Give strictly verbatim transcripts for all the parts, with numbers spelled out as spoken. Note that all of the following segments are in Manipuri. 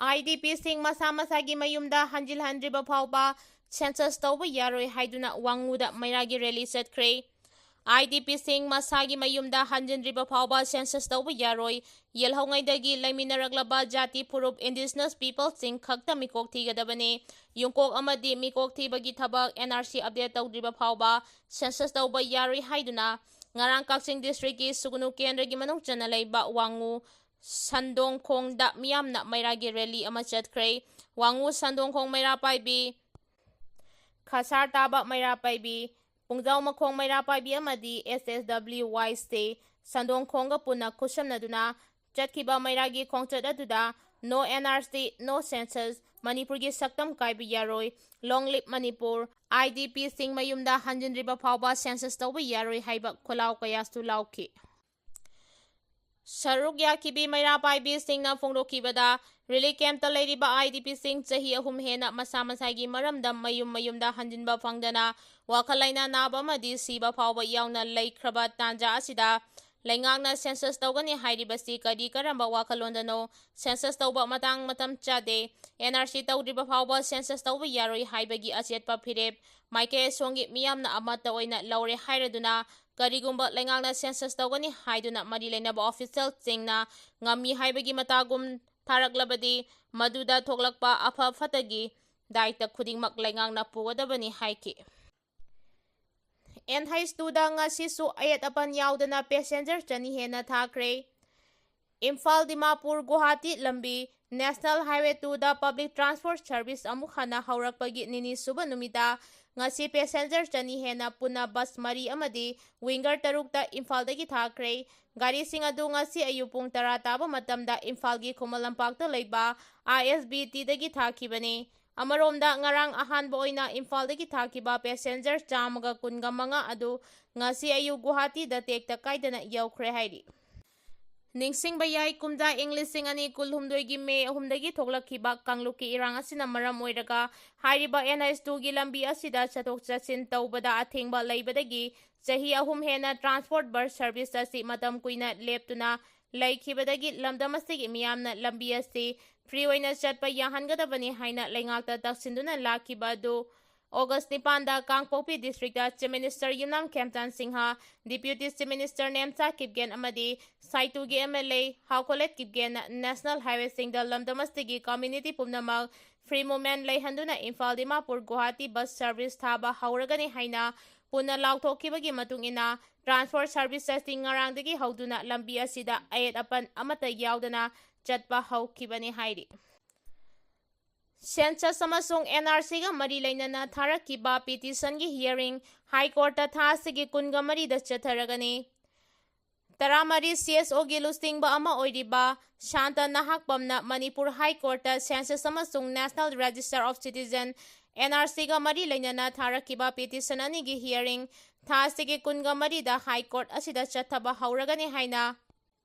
IDPꯁꯤꯡ ꯃꯁꯥ ꯃꯁꯥꯒꯤ ꯃꯌꯨꯝꯗ ꯍꯟꯖꯤꯜꯍꯟꯗ꯭ꯔꯤꯕ ꯐꯥꯎꯕ census ꯇꯧꯕ ꯌꯥꯔꯣꯏ ꯍꯥꯏꯗꯨꯅ ꯋꯥꯉꯨꯗ ꯃꯩꯔꯥꯒꯤ rally ꯆꯠꯈ꯭ꯔꯦ꯫ IDPꯁꯤꯡ ꯃꯁꯥꯒꯤ ꯃꯌꯨꯝꯗ ꯍꯟꯖꯤꯟꯗ꯭ꯔꯤꯕ ꯐꯥꯎꯕ census ꯇꯧꯕ ꯌꯥꯔꯣꯏ꯫ ꯌꯦꯜꯍꯧꯉꯩꯗꯒꯤ ꯂꯩꯃꯤꯟꯅꯔꯛꯂꯕ ꯖꯥꯇꯤ ꯐꯨꯔꯨꯞ indigenous peopleꯁꯤꯡ ꯈꯛꯇ ꯃꯤꯀꯣꯛ ꯊꯤꯒꯗꯕꯅꯤ꯫ ꯌꯨꯝꯀꯣꯛ ꯑꯃꯗꯤ ꯃꯤꯀꯣꯛ ꯊꯤꯕꯒꯤ ꯊꯕꯛ NRC update ꯇꯧꯗ꯭ꯔꯤꯕ ꯐꯥꯎꯕ census ꯇꯧꯕ ꯌꯥꯔꯣꯏ ꯍꯥꯏꯗꯨꯅ ꯉꯔꯥꯡ ꯀꯛꯆꯤꯡ districtꯀꯤ ꯁꯨꯒꯅꯨ ꯀꯦꯟꯗ꯭ꯔꯒꯤ ꯃꯅꯨꯡ ꯆꯟꯅ ꯂꯩꯕ ꯋꯥꯉꯨ ꯁꯟꯗꯣꯡꯈꯣꯡꯗ ꯃꯤꯌꯥꯝꯅ ꯃꯩꯔꯥꯒꯤ rally ꯑꯃ ꯆꯠꯈ꯭ꯔꯦ꯫ ꯋꯥꯉꯨ ꯁꯟꯗꯣꯡꯈꯣꯡ ꯃꯩꯔꯥ ꯄꯥꯏꯕꯤ, ꯈꯁꯥꯔ ꯇꯥꯕ ꯃꯩꯔꯥ ꯄꯥꯏꯕꯤ, ꯄꯨꯡꯖꯥꯎ ꯃꯈꯣꯡ ꯃꯩꯔꯥ ꯄꯥꯏꯕꯤ ꯑꯃꯗꯤ SSWYC ꯁꯟꯗꯣꯡꯈꯣꯡꯒ ꯄꯨꯟꯅ ꯈꯨꯠꯁꯝꯅꯗꯨꯅ ꯆꯠꯈꯤꯕ ꯃꯩꯔꯥꯒꯤ ꯈꯣꯡꯆꯠ ꯑꯗꯨꯗ "No NRC, no census, ꯃꯅꯤꯄꯨꯔꯒꯤ ꯁꯛꯇꯝ ꯀꯥꯏꯕ ꯌꯥꯔꯣꯏ, Long live ꯃꯅꯤꯄꯨꯔ, IDPꯁꯤꯡ ꯃꯌꯨꯝꯗ ꯍꯟꯖꯤꯟꯗ꯭ꯔꯤꯕ ꯐꯥꯎꯕ census ꯇꯧꯕ ꯌꯥꯔꯣꯏ" ꯍꯥꯏꯕ ꯈꯣꯜꯂꯥꯎ ꯀꯌꯥꯁꯨ ꯂꯥꯎꯈꯤ꯫ ꯁꯔꯨꯛ ꯌꯥꯈꯤꯕꯤ ꯃꯩꯔꯥ ꯄꯥꯏꯕꯤꯁꯤꯡꯅ ꯐꯣꯡꯗꯣꯛꯈꯤꯕꯗ, relief campꯇ ꯂꯩꯔꯤꯕ IDPꯁꯤꯡ ꯆꯍꯤ ꯑꯍꯨꯝ ꯍꯦꯟꯅ ꯃꯁꯥ ꯃꯁꯥꯒꯤ ꯃꯔꯝꯗ ꯃꯌꯨꯝ ꯃꯌꯨꯝꯗ ꯍꯟꯖꯤꯟꯕ ꯐꯪꯗꯅ ꯋꯥꯈꯜ ꯂꯩꯅꯥ ꯅꯥꯕ ꯑꯃꯗꯤ ꯁꯤꯕ ꯐꯥꯎꯕ ꯌꯥꯎꯅ ꯂꯩꯈ꯭ꯔꯕ ꯇꯥꯟꯖꯥ ꯑꯁꯤꯗ, ꯂꯩꯉꯥꯛꯅ census ꯇꯧꯒꯅꯤ ꯍꯥꯏꯔꯤꯕꯁꯤ ꯀꯔꯤ ꯀꯔꯝꯕ ꯋꯥꯈꯜꯂꯣꯟꯗꯅꯣ? Census ꯇꯧꯕ ꯃꯇꯥꯡ ꯃꯇꯝ ꯆꯥꯗꯦ꯫ NRC ꯇꯧꯗ꯭ꯔꯤꯕ ꯐꯥꯎꯕ census ꯇꯧꯕ ꯌꯥꯔꯣꯏ ꯍꯥꯏꯕꯒꯤ ꯑꯆꯦꯠꯄ ꯐꯤꯔꯦꯞ ꯃꯥꯏꯀꯩ ꯑꯁꯣꯝꯒꯤ ꯃꯤꯌꯥꯝꯅ ꯑꯃꯠꯇ ꯑꯣꯏꯅ ꯂꯧꯔꯦ ꯍꯥꯏꯔꯗꯨꯅ, ꯀꯔꯤꯒꯨꯝꯕ ꯂꯩꯉꯥꯛꯅ census ꯇꯧꯒꯅꯤ ꯍꯥꯏꯗꯨꯅ ꯃꯔꯤ ꯂꯩꯅꯕ officialꯁꯤꯡꯅ ꯉꯝꯃꯤ ꯍꯥꯏꯕꯒꯤ ꯃꯇꯥꯒꯨꯝ ꯊꯥꯔꯛꯂꯕꯗꯤ, ꯃꯗꯨꯗ ꯊꯣꯛꯂꯛꯄ ꯑꯐ ꯐꯠꯇꯒꯤ ꯗꯥꯏꯇ ꯈꯨꯗꯤꯡꯃꯛ ꯂꯩꯉꯥꯛꯅ ꯄꯨꯒꯗꯕꯅꯤ ꯍꯥꯏꯈꯤ꯫ NH twoꯗ ꯉꯁꯤꯁꯨ ꯑꯌꯦꯠ ꯑꯄꯟ ꯌꯥꯎꯗꯅ passenger ꯆꯅꯤ ꯍꯦꯟꯅ ꯊꯥꯈ꯭ꯔꯦ꯫ ꯏꯝꯐꯥꯜ ꯗꯤꯃꯥꯄꯨꯔ ꯒꯨꯋꯥꯍꯥꯇꯤ ꯂꯝꯕꯤ National Highway twoꯗ public transport service ꯑꯃꯨꯛ ꯍꯟꯅ ꯍꯧꯔꯛꯄꯒꯤ ꯅꯤꯅꯤ ꯁꯨꯕ ꯅꯨꯃꯤꯠꯇ ꯉꯁꯤ passenger ꯆꯅꯤ ꯍꯦꯟꯅ ꯄꯨꯟꯅ bus ꯃꯔꯤ ꯑꯃꯗꯤ winger ꯇꯔꯨꯛꯇ ꯏꯝꯐꯥꯜꯗꯒꯤ ꯊꯥꯈ꯭ꯔꯦ꯫ ꯒꯥꯔꯤꯁꯤꯡ ꯑꯗꯨ ꯉꯁꯤ ꯑꯌꯨꯛ ꯄꯨꯡ ꯇꯔꯥ ꯇꯥꯕ ꯃꯇꯝꯗ ꯏꯝꯐꯥꯜꯒꯤ ꯈꯨꯃꯟ ꯂꯝꯄꯥꯛꯇ ꯂꯩꯕ ISBTꯗꯒꯤ ꯊꯥꯈꯤꯕꯅꯤ꯫ ꯑꯃꯔꯣꯝꯗ, ꯉꯔꯥꯡ ꯑꯍꯥꯟꯕ ꯑꯣꯏꯅ ꯏꯝꯐꯥꯜꯗꯒꯤ ꯊꯥꯈꯤꯕ passenger ꯆꯥꯝꯃꯒ ꯀꯨꯟꯒ ꯃꯉꯥ ꯑꯗꯨ ꯉꯁꯤ ꯑꯌꯨꯛ ꯒꯨꯋꯥꯍꯥꯇꯤꯗ ꯇꯦꯛꯇ ꯀꯥꯏꯗꯅ ꯌꯧꯈ꯭ꯔꯦ ꯍꯥꯏꯔꯤ꯫ ꯅꯤꯡꯁꯤꯡꯕ ꯌꯥꯏ, ꯀꯨꯝꯖꯥ ꯏꯪ ꯂꯤꯁꯤꯡ ꯑꯅꯤ ꯀꯨꯟꯍꯨꯝꯗꯣꯏꯒꯤ ꯃꯦ ꯑꯍꯨꯝꯗꯒꯤ ꯊꯣꯛꯂꯛꯈꯤꯕ ꯀꯥꯡꯂꯨꯞꯀꯤ ꯏꯔꯥꯡ ꯑꯁꯤꯅ ꯃꯔꯝ ꯑꯣꯏꯔꯒ ꯍꯥꯏꯔꯤꯕ NH twoꯒꯤ ꯂꯝꯕꯤ ꯑꯁꯤꯗ ꯆꯠꯊꯣꯛ ꯆꯠꯁꯤꯟ ꯇꯧꯕꯗ ꯑꯊꯤꯡꯕ ꯂꯩꯕꯗꯒꯤ ꯆꯍꯤ ꯑꯍꯨꯝ ꯍꯦꯟꯅ transport bus service ꯑꯁꯤ ꯃꯇꯝ ꯀꯨꯏꯅ ꯂꯦꯞꯇꯨꯅ ꯂꯩꯈꯤꯕꯗꯒꯤ ꯂꯝꯗꯝ ꯑꯁꯤꯒꯤ ꯃꯤꯌꯥꯝꯅ ꯂꯝꯕꯤ ꯑꯁꯤ free ꯑꯣꯏꯅ ꯆꯠꯄ ꯌꯥꯍꯟꯒꯗꯕꯅꯤ ꯍꯥꯏꯅ ꯂꯩꯉꯥꯛꯇ ꯇꯛꯁꯤꯟꯗꯨꯅ ꯂꯥꯛꯈꯤꯕ ꯑꯗꯨ August ꯅꯤꯄꯥꯟꯗ ꯀꯥꯡꯄꯣꯛꯄꯤ districtꯇ Chief Minister ꯌꯨꯝꯅꯥꯝ ꯈꯦꯝꯆꯥꯟ Singh, Deputy Chief Minister Nemcha Kipgen ꯑꯃꯗꯤ ꯁꯥꯏꯇꯨꯒꯤ MLA ꯍꯥꯎꯀꯣꯂꯦꯠ ꯀꯤꯞꯒꯦꯟꯅ national highwayꯁꯤꯡꯗ ꯂꯝꯗꯝ ꯑꯁꯤꯒꯤ community ꯄꯨꯝꯅꯃꯛ free movement ꯂꯩꯍꯟꯗꯨꯅ Imphal Dimapur Guwahati bus service ꯊꯥꯕ ꯍꯧꯔꯒꯅꯤ ꯍꯥꯏꯅ ꯄꯨꯟꯅ ꯂꯥꯎꯊꯣꯛꯈꯤꯕꯒꯤ ꯃꯇꯨꯡ ꯏꯟꯅ transport service ꯑꯁꯤ ꯉꯔꯥꯡꯗꯒꯤ ꯍꯧꯗꯨꯅ ꯂꯝꯕꯤ ꯑꯁꯤꯗ ꯑꯌꯦꯠ ꯑꯄꯟ ꯑꯃꯠꯇ ꯌꯥꯎꯗꯅ ꯆꯠꯄ ꯍꯧꯈꯤꯕꯅꯤ ꯍꯥꯏꯔꯤ꯫ Census ꯑꯃꯁꯨꯡ NRCꯒ ꯃꯔꯤ ꯂꯩꯅꯅ ꯊꯥꯔꯛꯈꯤꯕ petitionꯒꯤ hearing High Courtꯇ ꯊꯥ ꯑꯁꯤꯒꯤ ꯀꯨꯟꯒ ꯃꯔꯤꯗ ꯆꯠꯊꯔꯒꯅꯤ꯫ ꯇꯔꯥꯃꯔꯤ CSOꯒꯤ ꯂꯨꯆꯤꯡꯕ ꯑꯃ ꯑꯣꯏꯔꯤꯕ ꯁꯥꯟꯇ ꯅꯍꯥꯛꯄꯝꯅ ꯃꯅꯤꯄꯨꯔ High Courtꯇ Census ꯑꯃꯁꯨꯡ National Register of Citizen, NRCꯒ ꯃꯔꯤ ꯂꯩꯅꯅ ꯊꯥꯔꯛꯈꯤꯕ petition ꯑꯅꯤꯒꯤ hearing ꯊꯥ ꯑꯁꯤꯒꯤ ꯀꯨꯟꯒ ꯃꯔꯤꯗ High Court ꯑꯁꯤꯗ ꯆꯠꯊꯕ ꯍꯧꯔꯒꯅꯤ ꯍꯥꯏꯅ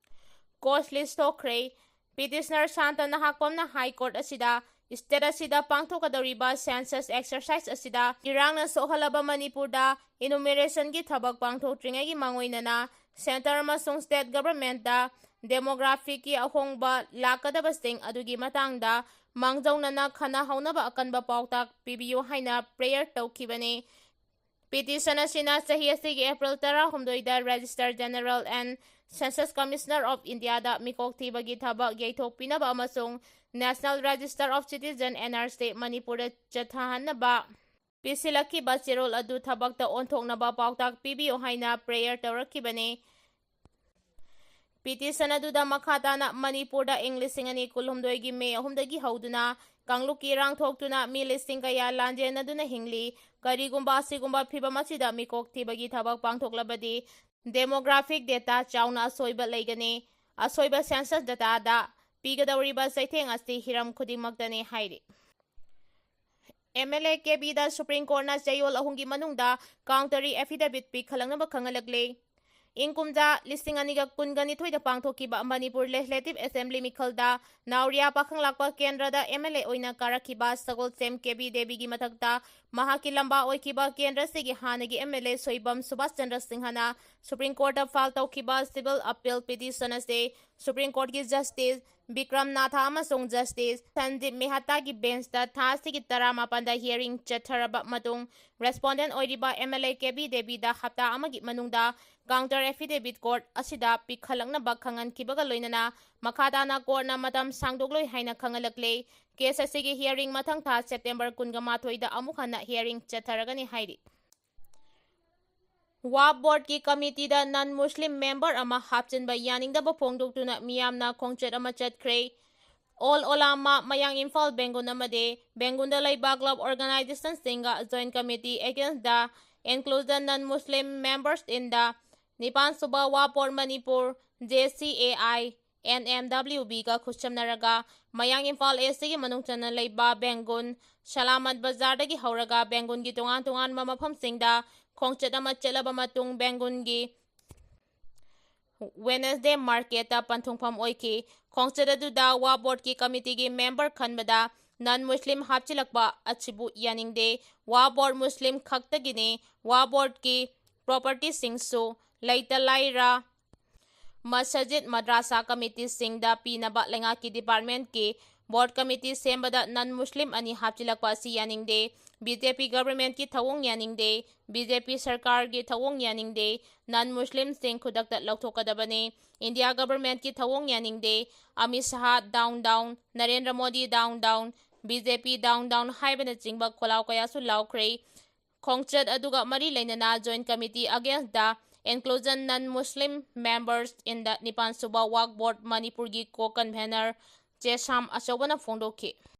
cause list ꯊꯣꯛꯈ꯭ꯔꯦ꯫ Petitioner ꯁꯥꯟꯇ ꯅꯍꯥꯛꯄꯝꯅ High Court ꯑꯁꯤꯗ state ꯑꯁꯤꯗ ꯄꯥꯡꯊꯣꯛꯀꯗꯧꯔꯤꯕ census exercise ꯑꯁꯤꯗ ꯏꯔꯥꯡꯅ ꯁꯣꯛꯍꯜꯂꯕ ꯃꯅꯤꯄꯨꯔꯗ enumerationꯒꯤ ꯊꯕꯛ ꯄꯥꯡꯊꯣꯛꯇ꯭ꯔꯤꯉꯩꯒꯤ ꯃꯥꯡꯑꯣꯏꯅꯅ centre ꯑꯃꯁꯨꯡ state governmentꯇ demographicꯀꯤ ꯑꯍꯣꯡꯕ ꯂꯥꯛꯀꯗꯕꯁꯤꯡ ꯑꯗꯨꯒꯤ ꯃꯇꯥꯡꯗ ꯃꯥꯡꯖꯧꯅꯅ ꯈꯟꯅꯍꯧꯅꯕ ꯑꯀꯟꯕ ꯄꯥꯎꯇꯥꯛ ꯄꯤꯕꯤꯌꯨ ꯍꯥꯏꯅ prayer ꯇꯧꯈꯤꯕꯅꯤ꯫ Petition ꯑꯁꯤꯅ ꯆꯍꯤ ꯑꯁꯤꯒꯤ April ꯇꯔꯥꯍꯨꯝꯗꯣꯏꯗ Registrar General and Census Commissioner of Indiaꯗ ꯃꯤꯀꯣꯛ ꯊꯤꯕꯒꯤ ꯊꯕꯛ ꯌꯩꯊꯣꯛꯄꯤꯅꯕ ꯑꯃꯁꯨꯡ National Register of Citizen, NRC, ꯃꯅꯤꯄꯨꯔꯗ ꯆꯠꯊꯍꯟꯅꯕ ꯄꯤꯁꯤꯜꯂꯛꯈꯤꯕ ꯆꯦꯔꯣꯜ ꯑꯗꯨ ꯊꯕꯛꯇ ꯑꯣꯟꯊꯣꯛꯅꯕ ꯄꯥꯎꯇꯥꯛ ꯄꯤꯕꯤꯌꯨ ꯍꯥꯏꯅ prayer ꯇꯧꯔꯛꯈꯤꯕꯅꯤ꯫ Petition ꯑꯗꯨꯗ ꯃꯈꯥ ꯇꯥꯅ ꯃꯅꯤꯄꯨꯔꯗ ꯏꯪ ꯂꯤꯁꯤꯡ ꯑꯅꯤ ꯀꯨꯟꯍꯨꯝꯗꯣꯏꯒꯤ May ꯑꯍꯨꯝꯗꯒꯤ ꯍꯧꯗꯨꯅ ꯀꯥꯡꯂꯨꯞꯀꯤ ꯏꯔꯥꯡ ꯊꯣꯛꯇꯨꯅ ꯃꯤ ꯂꯤꯁꯤꯡ ꯀꯌꯥ ꯂꯥꯟꯖꯦꯟꯅꯗꯨꯅ ꯍꯤꯡꯂꯤ꯫ ꯀꯔꯤꯒꯨꯝꯕ ꯑꯁꯤꯒꯨꯝꯕ ꯐꯤꯚꯝ ꯑꯁꯤꯗ ꯃꯤꯀꯣꯛ ꯊꯤꯕꯒꯤ ꯊꯕꯛ ꯄꯥꯡꯊꯣꯛꯂꯕꯗꯤ demographic data ꯆꯥꯎꯅ ꯑꯁꯣꯏꯕ ꯂꯩꯒꯅꯤ꯫ ꯑꯁꯣꯏꯕ census dataꯗ ꯄꯤꯒꯗꯧꯔꯤꯕ ꯆꯩꯊꯦꯡ ꯑꯁꯤ ꯍꯤꯔꯝ ꯈꯨꯗꯤꯡꯃꯛꯇꯅꯤ ꯍꯥꯏꯔꯤ꯫ MLA ꯀꯦꯕꯤꯗ Supreme Courtꯅ ꯆꯌꯣꯜ ꯑꯍꯨꯝꯒꯤ ꯃꯅꯨꯡꯗ counter affidavit ꯄꯤꯈꯠꯂꯛꯅꯕ ꯈꯪꯍꯜꯂꯛꯂꯦ꯫ ꯏꯪ ꯀꯨꯝꯖꯥ ꯂꯤꯁꯤꯡ ꯑꯅꯤꯒ ꯀꯨꯟꯒ ꯅꯤꯊꯣꯏꯗ ꯄꯥꯡꯊꯣꯛꯈꯤꯕ ꯃꯅꯤꯄꯨꯔ ꯂꯦꯖꯤꯁꯂꯦꯇꯤꯚ ꯑꯦꯁꯦꯝꯕ꯭ꯂꯤ ꯃꯤꯈꯜꯗ ꯅꯥꯎꯔꯤꯌꯥ ꯄꯥꯈꯪꯂꯥꯛꯄ ꯀꯦꯟꯗ꯭ꯔꯗ ꯑꯦꯝ ꯑꯦꯜ ꯑꯦ ꯑꯣꯏꯅ ꯀꯥꯔꯛꯈꯤꯕ ꯁꯒꯣꯜꯁꯦꯝ ꯀꯦ ꯕꯤ ꯗꯦꯕꯤꯒꯤ ꯃꯊꯛꯇ ꯃꯍꯥꯛꯀꯤ ꯂꯝꯕꯥ ꯑꯣꯏꯈꯤꯕ ꯀꯦꯟꯗ꯭ꯔꯁꯤꯒꯤ ꯍꯥꯟꯅꯒꯤ ꯑꯦꯝ ꯑꯦꯜ ꯑꯦ ꯁꯣꯏꯕꯝ ꯁꯨꯕꯥꯁ ꯆꯟꯗ꯭ꯔ ꯁꯤꯡꯍꯅ ꯁꯨꯄ꯭ꯔꯤꯝ ꯀꯣꯔꯠꯇ ꯐꯥꯏꯜ ꯇꯧꯈꯤꯕ ꯁꯤꯚꯤꯜ ꯑꯄꯤꯜ ꯄꯤꯇꯤꯁꯟ ꯑꯁꯤ ꯁꯨꯄ꯭ꯔꯤꯝ ꯀꯣꯔꯠꯀꯤ ꯖꯁꯇꯤꯁ ꯕꯤꯀ꯭ꯔꯝ ꯅꯥꯊꯥ ꯑꯃꯁꯨꯡ ꯖꯁꯇꯤꯁ ꯁꯟꯗꯤꯞ ꯃꯦꯍꯇꯥꯒꯤ ꯕꯦꯟꯁꯇ ꯊꯥ ꯑꯁꯤꯒꯤ ꯇꯔꯥꯃꯥꯄꯟꯗ ꯍꯤꯌꯥꯔꯤꯡ ꯆꯠꯊꯔꯕ ꯃꯇꯨꯡ, ꯔꯦꯁꯄꯣꯟꯗꯦꯟ ꯑꯣꯏꯔꯤꯕ M L A K B ꯗꯦꯕꯤꯗ ꯍꯞꯇꯥ ꯑꯃꯒꯤ ꯃꯅꯨꯡꯗ ꯀꯥꯎꯟꯇꯔ ꯑꯦꯐꯤꯗꯦꯚꯤꯠ ꯀꯣꯔꯠ ꯑꯁꯤꯗ ꯄꯤꯈꯠꯂꯛꯅꯕ ꯈꯪꯍꯟꯈꯤꯕꯒ ꯂꯣꯏꯅꯅ ꯃꯈꯥ ꯇꯥꯅ ꯀꯣꯔꯠꯅ ꯃꯇꯝ ꯁꯥꯡꯗꯣꯛꯂꯣꯏ ꯍꯥꯏꯅ ꯈꯪꯍꯜꯂꯛꯂꯦ꯫ ꯀꯦꯁ ꯑꯁꯤꯒꯤ ꯍꯤꯌꯥꯔꯤꯡ ꯃꯊꯪ ꯊꯥ ꯁꯦꯞꯇꯦꯝꯕꯔ ꯀꯨꯟꯒ ꯃꯥꯊꯣꯏꯗ ꯑꯃꯨꯛ ꯍꯟꯅ ꯍꯤꯌꯥꯔꯤꯡ ꯆꯠꯊꯔꯒꯅꯤ ꯍꯥꯏꯔꯤ꯫ ꯋꯥꯛꯐ ꯕꯣꯔꯗꯀꯤ ꯀꯃꯤꯇꯤꯗ ꯅꯟ ꯃꯨꯁꯂꯤꯝ ꯃꯦꯝꯕꯔ ꯑꯃ ꯍꯥꯞꯆꯤꯟꯕ ꯌꯥꯅꯤꯡꯗꯕ ꯐꯣꯡꯗꯣꯛꯇꯨꯅ ꯃꯤꯌꯥꯝꯅ ꯈꯣꯡꯆꯠ ꯑꯃ ꯆꯠꯈ꯭ꯔꯦ꯫ ꯑꯣꯜ ꯑꯣꯂꯥꯃꯥ, ꯃꯌꯥꯡ ꯏꯝꯐꯥꯜ ꯕꯦꯡꯒꯨꯟ ꯑꯃꯗꯤ ꯕꯦꯡꯒꯨꯟꯗ ꯂꯩꯕ ꯀ꯭ꯂꯕ ꯑꯣꯔꯒꯅꯥꯏꯖꯦꯁꯟꯁꯤꯡꯒ joint committee against the inclusion non Muslim members in the ꯅꯤꯄꯥꯟ ꯁꯨꯕ Waqf board Manipur, J C A I, N M W ꯕꯤꯒ ꯈꯨꯠꯁꯝꯅꯔꯒ ꯃꯌꯥꯡ ꯏꯝꯐꯥꯜ ꯏꯁꯀꯤ ꯃꯅꯨꯡ ꯆꯟꯅ ꯂꯩꯕ ꯕꯦꯡꯒꯨꯟ, ꯁꯂꯥꯃꯠ ꯕꯖꯥꯔꯗꯒꯤ ꯍꯧꯔꯒ ꯕꯦꯡꯒꯨꯟꯒꯤ ꯇꯣꯉꯥꯟ ꯇꯣꯉꯥꯟꯕ ꯃꯐꯝꯁꯤꯡꯗ ꯈꯣꯡꯆꯠ ꯑꯃ ꯆꯠꯂꯕ ꯃꯇꯨꯡ ꯕꯦꯡꯒꯨꯟꯒꯤ ꯋꯦꯅꯁꯗꯦ ꯃꯥꯔꯀꯦꯠꯇ ꯄꯟꯊꯨꯡꯐꯝ ꯑꯣꯏꯈꯤ꯫ ꯈꯣꯡꯆꯠ ꯑꯗꯨꯗ ꯋꯥꯛꯐ ꯕꯣꯔꯗꯀꯤ ꯀꯃꯤꯇꯤꯒꯤ ꯃꯦꯝꯕꯔ ꯈꯟꯕꯗ ꯅꯟ ꯃꯨꯁꯂꯤꯝ ꯍꯥꯞꯆꯤꯜꯂꯛꯄ ꯑꯁꯤꯕꯨ ꯌꯥꯅꯤꯡꯗꯦ꯫ ꯋꯥꯛꯐ ꯕꯣꯔꯗ ꯃꯨꯁꯂꯤꯝ ꯈꯛꯇꯒꯤꯅꯤ꯫ ꯋꯥꯛꯐ ꯕꯣꯔꯗꯀꯤ ꯄ꯭ꯔꯣꯄꯔꯇꯤꯁꯤꯡꯁꯨ ꯂꯩꯇ ꯂꯥꯏꯔ, ꯃꯁꯖꯤꯗ, ꯃꯗ꯭ꯔꯥꯁꯥ ꯀꯃꯤꯇꯤꯁꯤꯡꯗ ꯄꯤꯅꯕ ꯂꯩꯉꯥꯛꯀꯤ ꯗꯤꯄꯥꯔꯠꯃꯦꯟꯠꯀꯤ ꯕꯣꯔꯗ ꯀꯃꯤꯇꯤ ꯁꯦꯝꯕꯗ ꯅꯟ ꯃꯨꯁꯂꯤꯝ ꯑꯅꯤ ꯍꯥꯞꯆꯤꯜꯂꯛꯄ ꯑꯁꯤ ꯌꯥꯅꯤꯡꯗꯦ꯫ ꯕꯤ ꯖꯦ ꯄꯤ ꯒꯚꯔꯟꯃꯦꯟꯠꯀꯤ ꯊꯧꯑꯣꯡ ꯌꯥꯅꯤꯡꯗꯦ꯫ ꯕꯤ ꯖꯦ ꯄꯤ ꯁꯔꯀꯥꯔꯒꯤ ꯊꯧꯑꯣꯡ ꯌꯥꯅꯤꯡꯗꯦ꯫ ꯅꯟ ꯃꯨꯁꯂꯤꯝꯁꯤꯡ ꯈꯨꯗꯛꯇ ꯂꯧꯊꯣꯛꯀꯗꯕꯅꯤ꯫ ꯏꯟꯗꯤꯌꯥ ꯒꯚꯔꯟꯃꯦꯟꯠꯀꯤ ꯊꯧꯑꯣꯡ ꯌꯥꯅꯤꯡꯗꯦ꯫ Amit Shah, down down, Narendra Modi, down down, B J P, down down ꯍꯥꯏꯕꯅꯆꯤꯡꯕ ꯈꯣꯜꯂꯥꯎ ꯀꯌꯥꯁꯨ ꯂꯥꯎꯈ꯭ꯔꯦ꯫ ꯈꯣꯡꯆꯠ ꯑꯗꯨꯒ ꯃꯔꯤ ꯂꯩꯅꯅ joint committee against the inclusion non Muslim members in the ꯅꯤꯄꯥꯟ ꯁꯨꯕ ꯋꯥꯛꯐ ꯕꯣꯔꯗ ꯃꯅꯤꯄꯨꯔꯒꯤ ꯀꯣ ꯀꯟꯚꯦꯅꯔ ꯆꯦꯁꯥꯝ ꯑꯆꯧꯕꯅ ꯐꯣꯡꯗꯣꯛꯈꯤ꯫